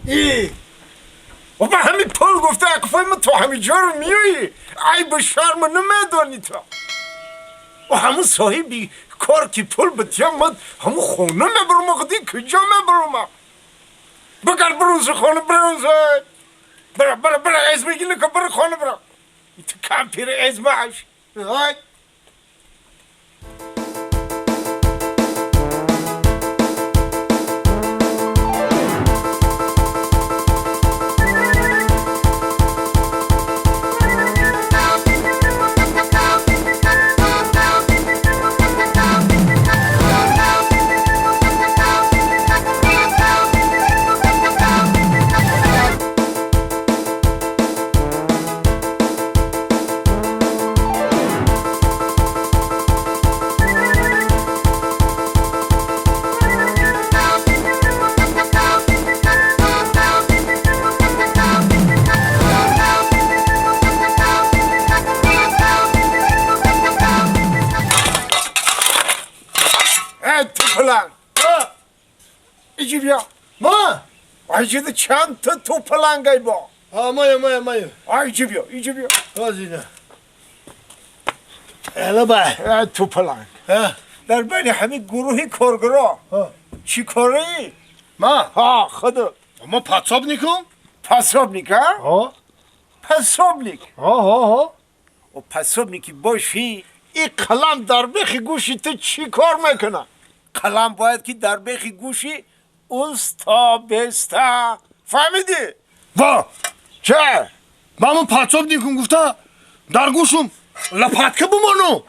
ای و با همین پول گفته اقفای ما تو همین جا رو میایی عیب و شرم نمیدانی تو و همون صاحبی کار که پول بتیم من همون خونه میبرم قدی کجا میبرم بگر بروز خونه بروز برا برا برا از میگی که برا خونه برا تو کمپیر از معش های توپلنگ ایجی بیا ما ایجی چند تا توپلنگ ای با ها مایا مایا مایا ایجی بیا ایجی بیا بازینا الا با توپلنگ در بین همین گروهی کارگرا چی کاری؟ ما ها خدا ما پاتسابنیکم پاسابنیک ها؟ ها پاسابنیک ها ها ها و پاسابنیکی باشی این قلم در بخی گوشی تو چی کار میکنه؟ قلم باید که در بخی گوشی اوستا بستا فهمیدی؟ وا چه؟ ما پاتسابنیکم گفتا در گوشم لپاتکه بمانو.